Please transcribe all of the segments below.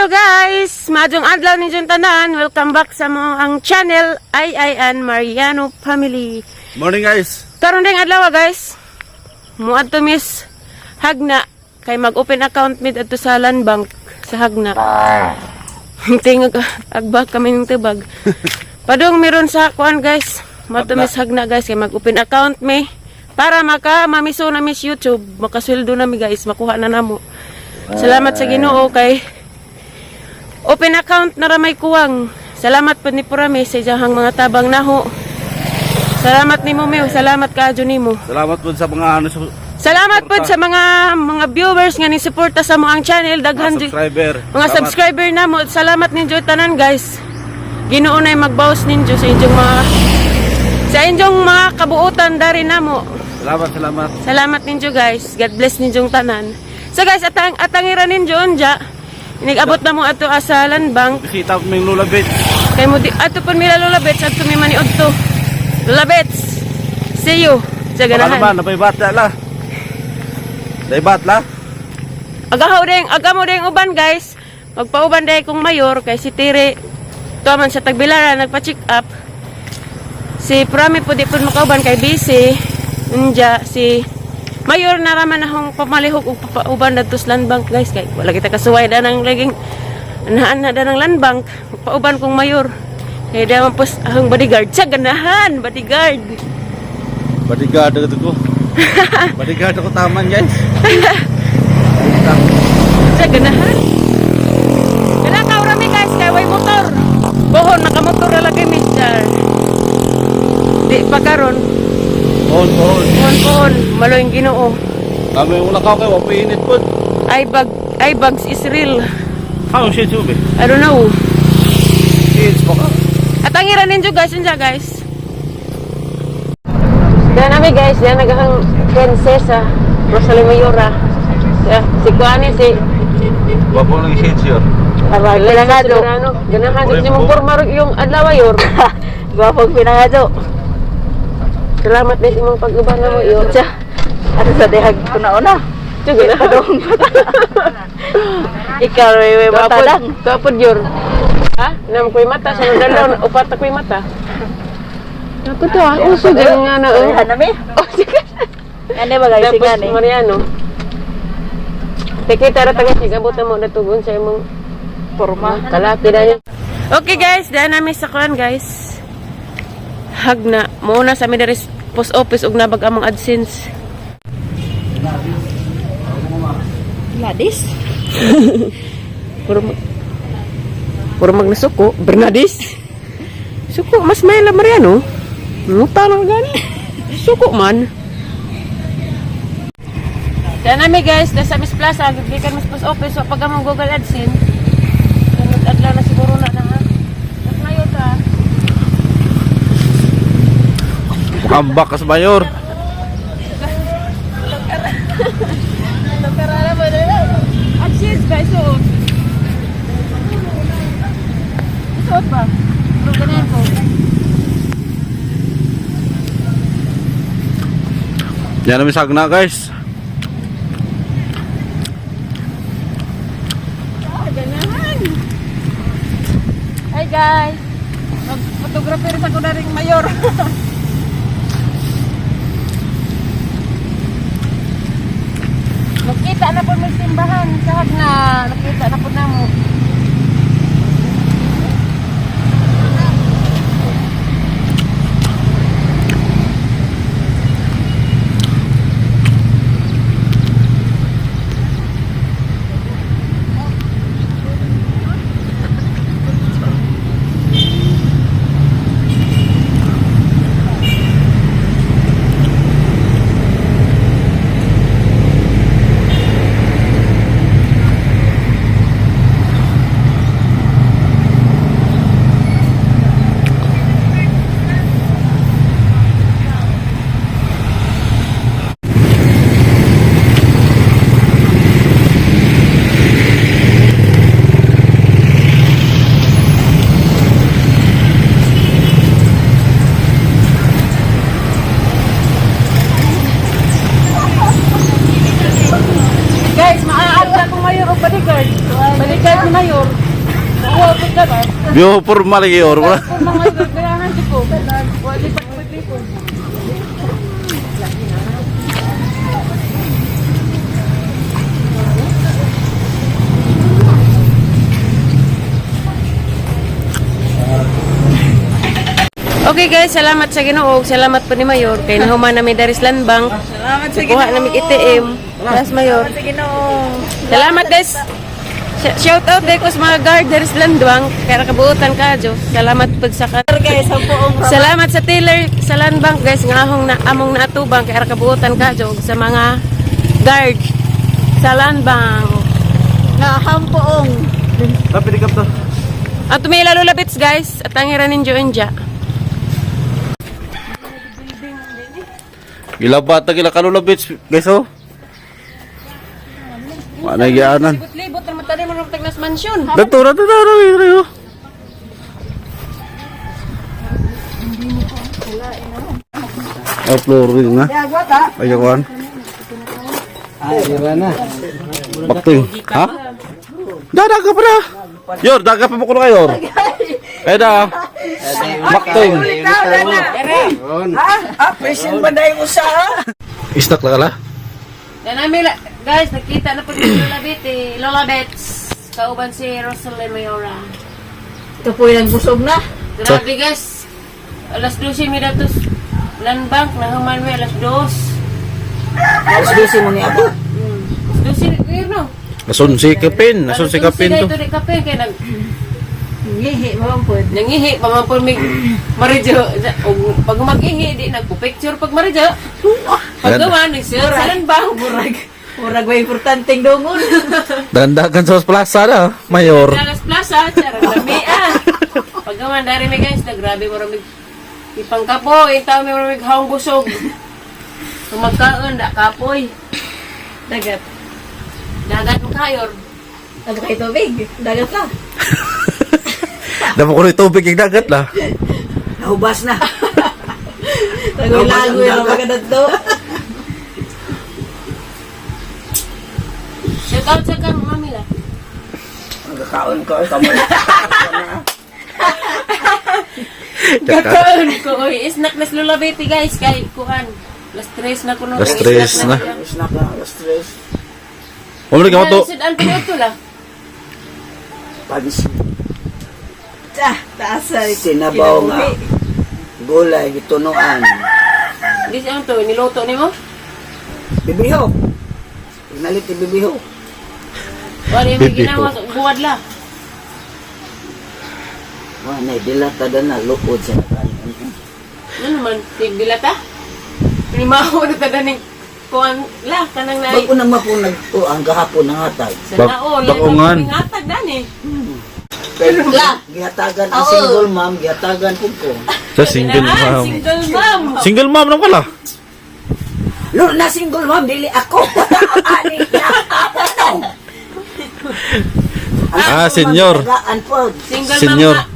Hello guys! Maayong adlaw ninyong tanan. Welcome back sa among channel, IIN Mariano Family. Morning, guys. Karon ding adlaw, guys. Muadto mis Jagna kay mag-open account mi adto sa Land Bank sa Jagna. Tingog agbag kami ng tubag. Padung meron sa kuan, guys. Muadto mis Jagna, guys, kay mag-open account mi para maka mamiso na mis YouTube, makasweldo na mi, guys, makuha na namo. Salamat sa Ginoo kay open account na ra may kuwang. Salamat po ni Purami sa iyang mga tabang naho. Salamat nimo, Mew. Salamat kaayo nimo. Salamat po sa mga ano sa Salamat po sa mga viewers nga ni suporta sa among channel, mga daghan subscriber. mga Salamat. Subscriber namo. Salamat ninyo tanan, guys. Ginoo nay magbawas ninyo sa inyong mga kabuutan dari namo. Salamat, salamat. Salamat ninyo, guys. God bless ninyong tanan. So guys, atangira ninyo unja. Inigabot na mo ato sa Land Bank. Bisita po ming Lola Bits. Kay mo di ato pon mila Lola Bets, adto mi maniud to. Lola Bets. See you. Sa Baka ganahan. naman, nabay bata la. Daybat la. Agahaw ding, aga mo ding uban, guys. Magpauban day kong mayor kay si Tire. Tuwa man sa Tagbilaran nagpa-check up. Si Prami po di po makauban kay busy. Unja si Mayor na raman akong pamalihok og papauban dadto sa Land Bank, guys, kay wala kita kasuway da ng laging anahan na da ng Land Bank. Magpauban kong mayor. Kay da man pos ahong bodyguard. Siya ganahan, bodyguard. Bodyguard ako ko. Bodyguard ako taman, guys. Siya ganahan. Kanakaw rami, guys, kay way motor. Bohon nakamotor ra lagi mister. Di pa karon, On, on. pohon pohon, maloy Ginoo. Kami yung lakaw kay wapo init po. Ay bag ay bags is real. How shit sube? I don't know. Shit baka. At ang ira ninyo, guys, unsa, guys. Diyan nami, guys, diyan nagahang prinsesa Rosalie Mayora. Siya, si Kuani si Wapo lang shit yun. Pinangado. Ganahan sa imong porma ro yung adlaw yor. Gwapong pinangado. Salamat din sa imong pag-uban namo yor. Tsa. Ano sa dihag ko na una? Sige na. Ikaw may mata lang. Kapod yor. Ha? Nam ko'y mata sa dalaw upat na ko'y mata. Ako to ah, uso din nga na. Oh. Ay, hanami. Oh, sige. Ano ba guys, Tapos gani? Mariano. Teke tara taga sigabot na mo natugon sa imong Porma. kalaki na niya. Okay guys, daan namin sa kuan, guys. Jagna. Muna sa mi diri sa post office ug nabag among AdSense. Gladys? Puro mag nasuko, Bernadis. Suko mas may la Mariano. Muta lang gani. Suko man. Daan namin, guys, nasa Miss Plaza, gikan Miss Post Office, so pag among Google AdSense, sunod adlaw na siguro na na ha. Ngayon ta. Kambak ka sa mayor. AdSense ba isuot? Isuot ba? Pero ganyan ko. Yan namin sa Jagna, guys. Ah, ganahan. Hi guys. Mag-photographer sa ko na ring mayor. Nakita na po may simbahan sa Jagna. Nakita na po na mo. Balikan ni Mayor. Kuha po ka ba? Bio formal lagi or wala. Kung mga gagahan ko. Wali pa ko. Okay guys, salamat sa Ginoo, salamat po ni Mayor kay nahuman nami dari sa Land Bank. Salamat sa Kuha nami ATM. Las Mayor. Sa Ginoo. Salamat guys. Shout out kay ko sa mga guard dari sa Land Bank. Kaya nakabuotan ka, Jo. Salamat pud sa ka. Guys, ang poong Salamat sa Taylor sa Land Bank guys nga ahong na among naatubang kay kabuotan ka jo sa mga guard sa Land Bank. nga hampoong. Tapi dikap to. At tumila Lola Bits guys at ang hira ninyo inja. Gilabata gila kalula bitch guys oh. Wala gyaanan. Libot-libot na matali mo ng Tagnas Mansion. Dato na to na na. Oh, flooring na. Ay, kuan. Bakting. Ha? Daga pa na. Yor, daga pa mo kuno kayo. Kaya da. Bakting. Ah, prison ba dahil usa ha? Istak la kala. Danami la guys, nakita na po ni Lola Bits, eh, Lola Bits. Kauban si Rosaline Mayora. Ito po yung busog na. Grabe guys. Alas 12 mi datos Land Bank nahuman mi alas 2. Alas 12 mo ni abot. Alas 12 ni no. Asun si Kapin, asun si Kapin to. Ito di kapin kay nag Ngihi mo po. nangihi pa man po mig maridyo. Og pag mag-ihi di nagpo-picture pag maridyo. Pag gawa nag-sure sa Land Bank. Murag. Murag way importanteng dungon. Dandagan sa plaza na, mayor. Dagas Plaza, charang lami ah. Pag gawa dari mi guys, na grabe mo ramig ipangkapoy, tao mi ramig haong busog. Kung magkaon da kapoy. Dagat. Dagat mo kayor. Ano kay tubig? Dagat lang. Damo ko rin tubig yung dagat la. Nahubas na. Lagoy-lagoy ang magadat do. Shout out sa kang mami la. Magkakaon ko kamo. Kakaon ko oy, snack na Lola Betty guys kay kuan. Alas 3 na kuno. Alas 3 na. Snack na alas 3. Wala ka to. Sudan pa ito la. Pansit. Ah, taas sa Sinabaw nga. Gulay gitunuan. Di siya to niluto nimo. Bibiho. Pinalit ni bibiho. Wala yung Bibi ginawa buwad la. Wa na dilata na lukod sa kanon. Ano man tig dilata? Limaho na tada ning kuan la kanang nay. Bago na mapo nag oh, ang gahapon ng hatag. Sa naon, Bakungan. Hatag dani. Pero gihatagan ang single mom, gihatagan pud ko. Sa single Ah, mom. single mom. Single mom naman pala. Lord na single mom dili ako. Ani na ako. Ah, senyor. Tagaan pod. Single Senyor. mom.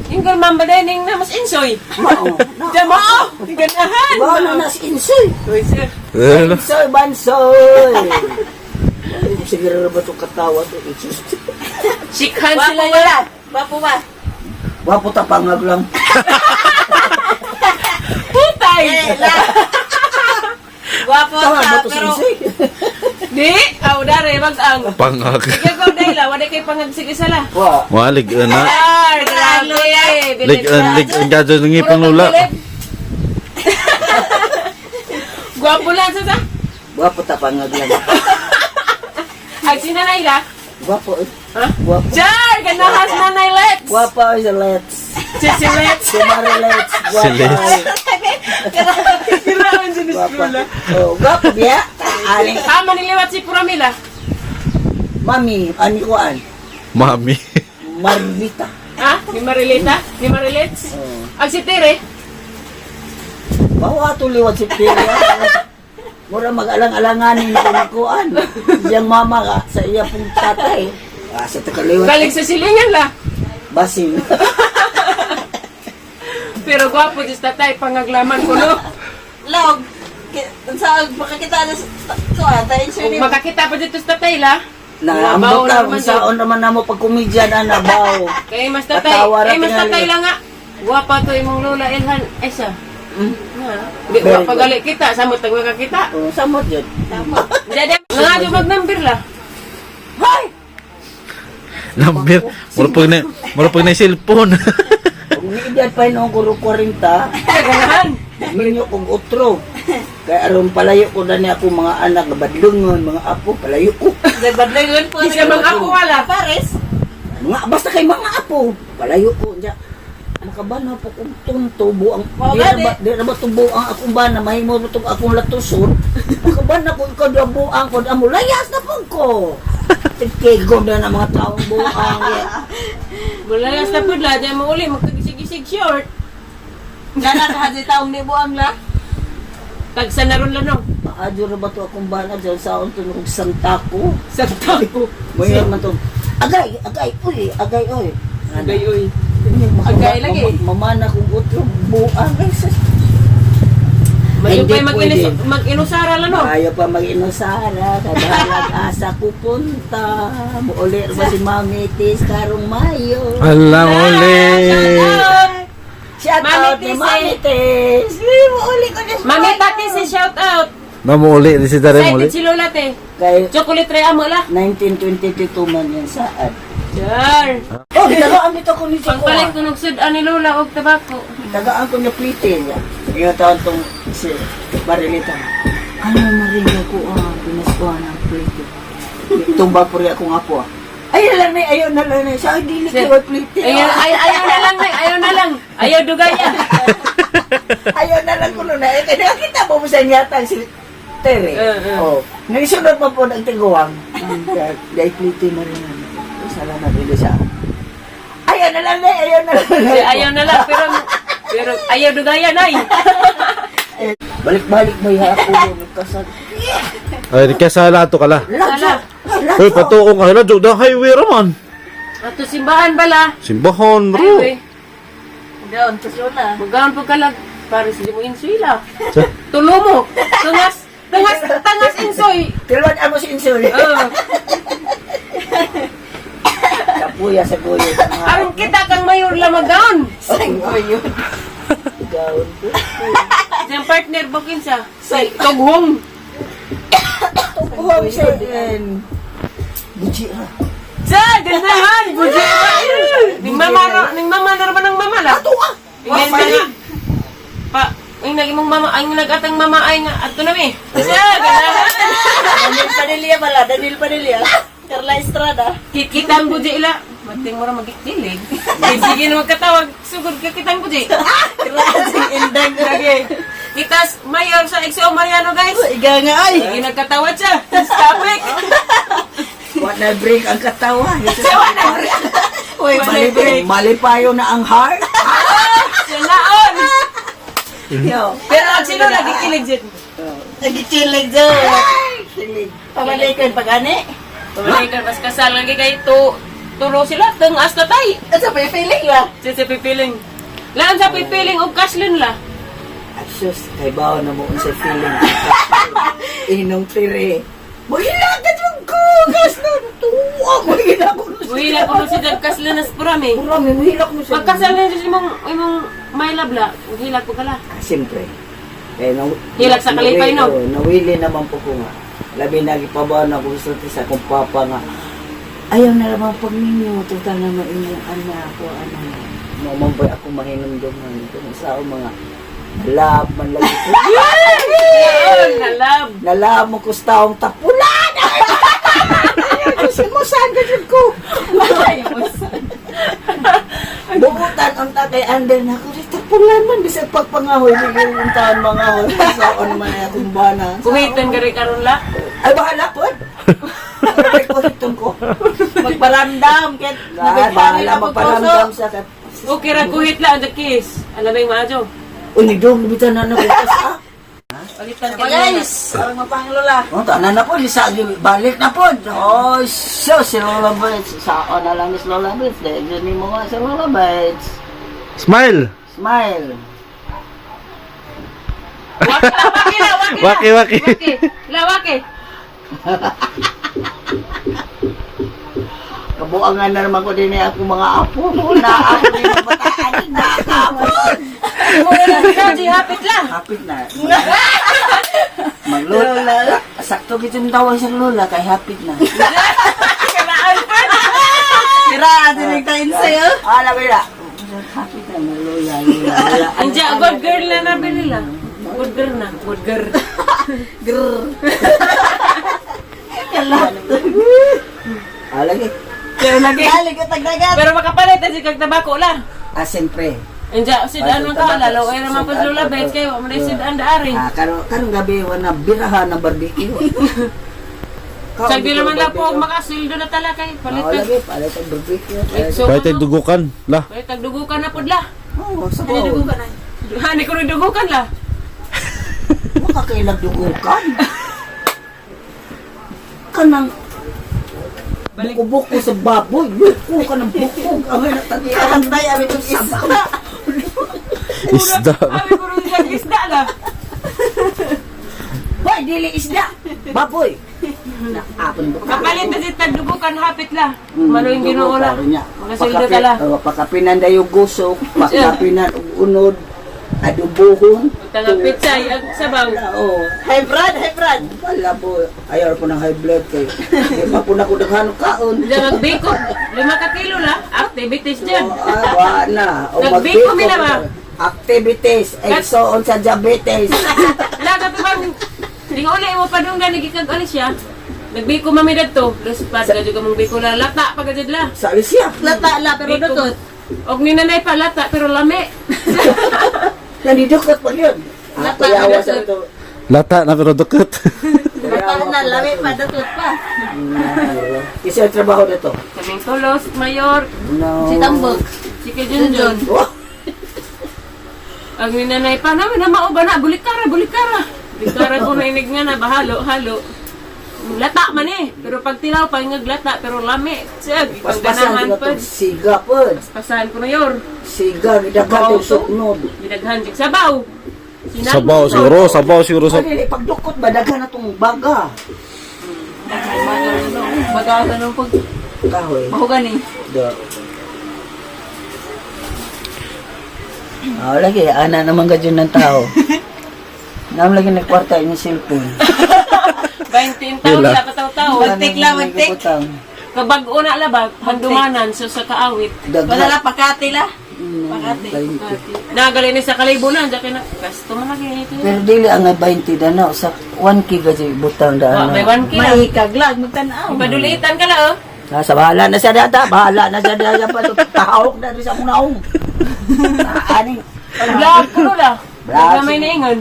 Single mom ba din na mas insoy? Mao. Na. Jamao, ganahan. Mao na nas insoy. Uy, sir. Eh, Insoy bansoy. Siguro ba itong katawa to? Shikhan Wapo sila ba? yun. Wapo ba? Wapo ta pangag lang. Putay! Wapo Tama ta, ba to pero insoy? Di, aw dare mag-ang. Pangag. Ikaw dahil la, wala kay pangagsig isa la. Wa. Wa lig na. Ah, grabe. Lig lig gadyo ng ipang lula. Gwapo lang sa sa. Wapo ta pangag lang. Ag sinanay la. Wapo. Eh. Ha? Wapo. Jar, ganahas nanay Let's. Wapo is a let's. Si Let's. Si Mari Let's. Si Wapo. Let's. Kiraon si Miss Wapo. Lula. Oh, wapo biya. Ali. Tama niliwat si Puramila. Mami, ani ko an? Mami. Marlita. Ha? Ni Marilita? Ni Marilets? Oh. Ag si Tere? Bawa ato liwat si Piri. Mura mag-alang-alanganin kung kuan. Iyang mama ka sa iya pong tatay. Ah, sa takaliwat. Galing sa silingan la. Basin. Pero gwapo diyos tatay, pangaglaman ko no. Log. Sa makakita na sa kuan, tayo Kung makakita pa dito sa tatay la. Na Nabaw ambot na lang naman saon naman namo pag komedya na nabaw. Kay mas tatay, Katawa ra kay mas tingali. tatay lang nga. Guwapa to imong lola Ilhan. Ay siya. Na. Di Very wa pagali kita, samot tagwa ka kita. Oh, samot yun. Dede, nga do mag-number la. Hay! Number. Mura pag na cellphone. Kung niedad pa noong kuro 40, Ganahan. minyo kong utro. Kaya aron palayo ko na niya ako mga anak nga badlungon, mga apo, palayo ko. Nagbadlangon po. Di siya mga apo wala. Pares. Mga basta kay mga apo, palayo ko niya. Makabana po kong tunto buang Mao di na gani. ba di na ba tubo ang akong bana mahimo mo tong akong latuson. Makabana ko ikaw daw buang ko amo layas na pud ko. Tikigo na ng mga taong buang. Mulalas na pud la, di mo uli magkagisig-gisig short. Gana ka si taong ni buang la. Tagsa na ron la no. Maadyo ra ba to akong bana dyan sa tunog sangta ko. Sa tako. Mayon man to. Agay, agay, uy, agay, uy. Agay oy. Agay lagi. Mamana kong utro buang ay sus. Mayo Hindi pa mag-inus pwede. mag-inusara la no. Ayaw pa mag-inusara, kadalag asa ko punta. Muuli ra ba si Mami Tis karong Mayo. Alam uli. Shout Mami out ni Tis, Mami eh. Tis. Uy, Muuli ko na siya. Mami Tati si shout out. Namuuli di si Darem uli. Excited si Lola te. Kay Chocolate tray amo la. 1922 man yan saad. Char. Oh, tagaan dito ko ni Chico. Pagpalit ko nung sud ani Lola og tabako. Tagaan ko niya plite niya. Yung taon tong si Marilita. Ano Maringa ko ah, pinaskuhan ang plite. Tumba po rin ako nga po ah. Ayaw lang na, ayaw na lang na. Siya, ay, dili kayo ay plite. Ayaw, ay, ayaw na lang, nay. Ayaw na lang. Ayaw dugaya. Ayaw na lang ko nun. Eh, kaya nakita mo mo sa niyatang si Tere. Eh, eh. Oh. Naisunod pa po ng tiguang. Dahil plite Maringa. Salamat rin siya. Ayaw na lang na, ayaw na lang na. Si ayaw na lang pero pero ayaw dugaya nay. Balik-balik mo yung ako. Nagkasal. Ay, kasala to kala. Ladyo! Uy, patuong ka ladyo da highway raman. Ato simbahan bala. Simbahan bro. Highway. Doon, to sila. Magaon po kalag para sa mo insuila. Tulo mo. Tungas tungas tangas insoy. Tiluan amo si Insul. Oh, Kapuya sa guyo. aron kita kang mayor la magaon. Sanggoyon. Gawon. Siyang partner mo kinsa? Si Toghong. Tukuhang siya. Buji ra. Sa ganahan buji. Ning mama ro, ning mama na ba ng mama la? Ato ah! Ingay nga. Pa, ang nag imong mama, ang nagatang mama ay nga adto na mi. Sa ganahan. Daniel Padilla pala. Daniel Padilla. Carla Estrada. Kitang buji ila. Mating mo ra magkikilig. Kay sige na magkatawag, sugod ka kitang buji. Klaseng endang. Lagi. Kitas mayor sa XO Mariano guys. Iga nga ay. Sige nagkatawad siya. Stop it. Wa na break ang katawa. Wa na break. Uy, Wa na break. malipayo na ang heart. Sinaon. Yo. Pero ang sino lagi kilig dyan. Nagichilig dyan. Kilig. Pamalikan pag ani. Pamalikan, mas kasal lagi kay tu tulo sila tungas na tay. At sa pipiling la. Sa sa pipiling. Laan sa pipiling og kaslin la. Asus, kay bawo na mo unsay feeling. Inong tire. Maghilagad mo ko! Gas na! Tuwa! Maghilagad ko na Buhila ko si Dad kaslin nas purami. Marami, mahilak mo siya. Pagkasal na sa imong imong my love la, hilak ko kala. Ah, siyempre. Eh, Hilak sa kalipay, no? Oo, nawili naman po ko nga. Labi na gipabaw na kung sulti sa akong papa nga. Ayaw na naman pag ninyo, total naman inyong anak ko, ano. Mamambay ako mahinumduman. Kung sa ako mga nalab man lagi ko. Yun, nalab. Nalab mo ko sa taong tapulan! Ay, simusan ka dyan ko! Bubutan ang tatay under na ako. Tapulan man, bisag pagpangahoy. Sige, yung taon mga hoy. Saon man ay akong bana. Kuhitan gari karon la. Ay, bahala po. Kuhitan ko. Magparamdam. Kaya Ay, bahala magparamdam siya. Okay ra kuhit la ang kiss. Alam mo yung maajo. Uy, nidong, lumitan na na bukas ah. Palitan ka Guys, parang mapanglola. Oh, tanan na po, lisa, balik na po. Oh, so, si Lola Bates. Sao na lang ni si Lola Bates. Dahil yun mo nga si Lola Bates. Smile. Smile. Waki la, waki la, waki la. Waki, waki. Waki. La, waki. Kabuangan na naman ko din eh ako mga apo mo na ako din mga bataan na kapon. Muna na hapit lang. Hapit na. Maglola. Sakto kitong tawag sa lola kay hapit na. Tira, dinig tayo sa'yo. Ah, labi na. Hapit na na lola, lola, lola. Anja, good girl na nabili la. Good girl na. Good girl. Ah, lagi. Pero lagi. Dali ko tagdagat. Pero makapalit na si kag tabako la. Ah, siyempre. Anja, sidaan man ka lalo ay naman po Lola Bet kayo, mo na sidaan daari. Ah, karon karong gabi wala birahan ng barbecue. Sa di naman lang po makasildo na tala kay palit Ah, tag. lagi, palit ang barbecue. So, Kahit ay dugukan. La. Palit tag dugukan na pud la. Oo, sa bawo. Hani ko rin dugukan la. Makakailag dugukan. Kanang buko-buko sa baboy. Buko ka ng buko. Ang natagyan. Antay, abi itong isa. Isda. Abi ko rin isang isda la. Hoy, dili isda. Baboy. Naapon buko. Kapalit na si tag dugukan hapit la. Maloy Ginoo la. Mga sildo ta la. Pakapinan dayo gusok, pakapinan og unod, adubuhon. Tanga pitsay ag sabaw. Oo. Hi, Brad. Hi, Brad. Wala po. Ayaw po ng high blood kayo. Di pa po na ko daghan og kaon. Diyan magbiko, 5 ka kilo la. Activities dyan. Ah, wa na. O, Nagbiko magbiko mi na ba? Activities and so on sa diabetes. La kato bang di nga uli mo pa dong gani gikag alis siya. Nagbiko mami dadto. Luspad ka jud ka mong biko la lata pa gajud la. Sa siya. Lata la, pero Biko. dukot. Og ni nanay pa lata pero lami. Nanidukot pa yun. Ah, Lata, kuyawa sa dukot. ito. Lata na pero dukot. Lata na, lami pa, dukot pa. Isa ang trabaho na to. Kaming tulos, mayor, No. Si Tambog. si kay Junjun. Oh, Ang ni nanay pa namin na mao ba na bulikara, bulikara. Bulikara ko na inig nga na bahalo, halo. Lata man eh. Pero pag tilaw pa lata pero lami. Siya, paspasan ganahan ko pa. na to. Siga po. Pasahan ko na yor. Siga, gidaghan yung suknod. Gidaghan jig sabaw. Sinang- Sabaw siguro. Sabaw siguro. Sa dili, pagdukot ba, daghan na tong baga. Baga nung pag Kahoy. mahugan eh. Do. Ah, lagi, ana naman ka dyan ng tao. Naam lagi nagkwarta yung cellphone. 20 taon Wala. la kataw-taw. Magtik lang, magtik. Kabag-o na la ba handumanan so sa kaawit. Wala la, pakati la. Pakati. Nagali ni sa kalibunan dyan kay na customer lagi ito. Pero dili ang 20 dana sa 1K ka dyan butang Wa dana. may 1 kilo. May kaglag, magtanaw. Padulitan ka la oh. Ah, sa bahala na siya data, bahala na siya data pa tahawak na rin sa akong naong. Ani, Vlog ko la. Vlog. Gamay na ingon.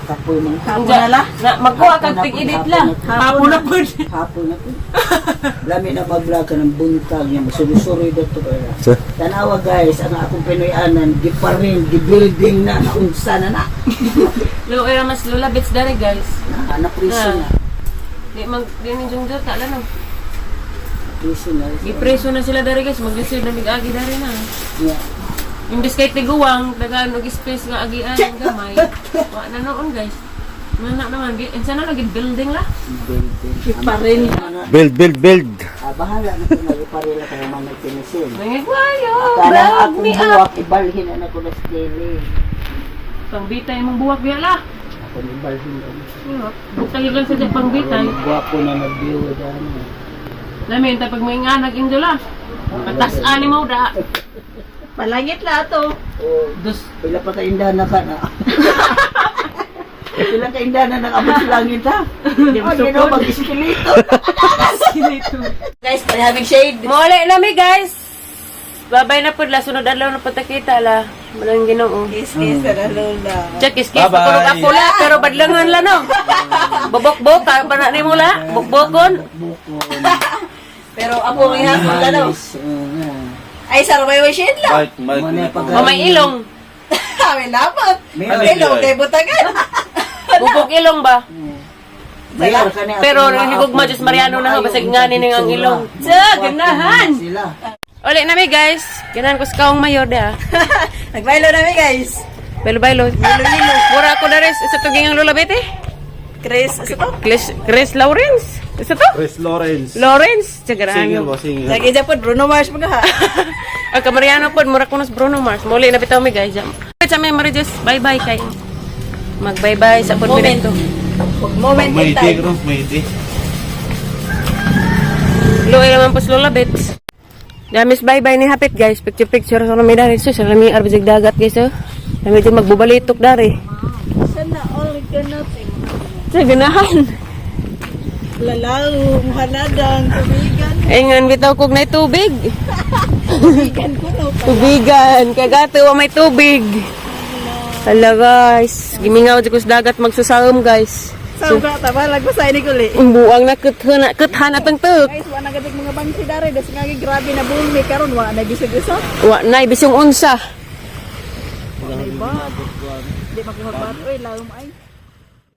Kapoy man. Hapon na la. Na magkuha kag tig-edit la. Hapon na pud. Hapon na po. Lami na mag-vlog ka ng buntag niya, magsuri-suri dito kaya. Tanawa guys, ang akong Pinoy-anan, giparil, gibuilding na, naunsa na na. Lo era mas lula bits dere guys. Na, na prison na. Di mag di ni jung ta la no. Prison na. Gipreso na sila dere guys, maglisod na mig-agi dere na. Yeah. Imbis kay tiguang dagan og space nga agian ang gamay. Wa na noon guys. Mana naman gi unsa na lagi building la. Building. Giparil. Build, build, build. Ah, bahala na kung nagparil ka naman nagtinisin. Nangigwayo. Kanang Vlog akong me up. buwak, ibalhin na ko na sa daily. Pangbitay mong buwak biya la. Ako ibalhin na. Buktahi lang sa pangbitay. Gwapo na nag-view dyan. Lamin ta pag may nganak injo la. Patas-an ni mo da. Palangit la to. Oh, Dus pila pa ka indana ka na. Pila ka indana nang abot sa langit ha. Oh, di na mag-iskilito. Guys, pala having shade. Mole na mi guys. Babay na pud la sunod adlaw na pud ta kita la. Malang Ginoo. Kiss, kiss, na lola. Check is kiss Bye-bye. pa ako la pero badlangan la no. Bobok-bok ka pa na nimo la. Bokbokon. Bukon. Pero ako ang ihapon la no. Malis, oo nga. Ay, sa may way shade la. Mike, Mike. Muna pag- O may ilong. Kami dapat. Mayor. Hello, kay butagan. Bubok ilong ba? Mayor, kani ako Pero mga higugma apo, Diyos Mariano na ho, maayo basig ang nga ni ning ang itsura. ilong. Sa, Gwapo ganahan! na sila. Uli na mi guys. Ganahan ko sa kaong mayor da. Nagbaylo namin guys. Baylo baylo. Mura ko na rin sa tuging ang Lola Betty. Chris, ano to? Chris, Chris Lawrence. Isa to? Chris Lawrence. Lawrence. Tsagaraan. Single ba? Single. Lagi dyan po, Bruno Mars mga ha. Ang Kamariano po, mura ko nas Bruno Mars. Muli na bitaw mi guys. Sa may Marijes, bye-bye kay. Mag bye-bye sa pud Moment. minuto. Moment in May time. bro. May di. Luoy naman po sa Lola Bits. Damis bye-bye ni Hapit guys. Picture picture sa nami dari. So, sa nami arbisig dagat guys. Oh. Nami dyan magbubalitok dari. Sana all ganap. Sa ganahan. Lalaw, muhanadang, tubigan. Ingan bitaw kog na tubig. Tubigan ko no. Tubigan. Kagato wa may tubig. Hala guys. Gimingaw di ko sa dagat magsusaom guys. Sa ka, tama, lagpasain ni Kuli. Ang buang na kuthan kuthan atang tuk. Guys, wa na gabi mga bangsi dare, das nga grabe na bulmi karon wa na gisag usa. Wa na ibisyong unsa. Di makuha oy, lawom ay.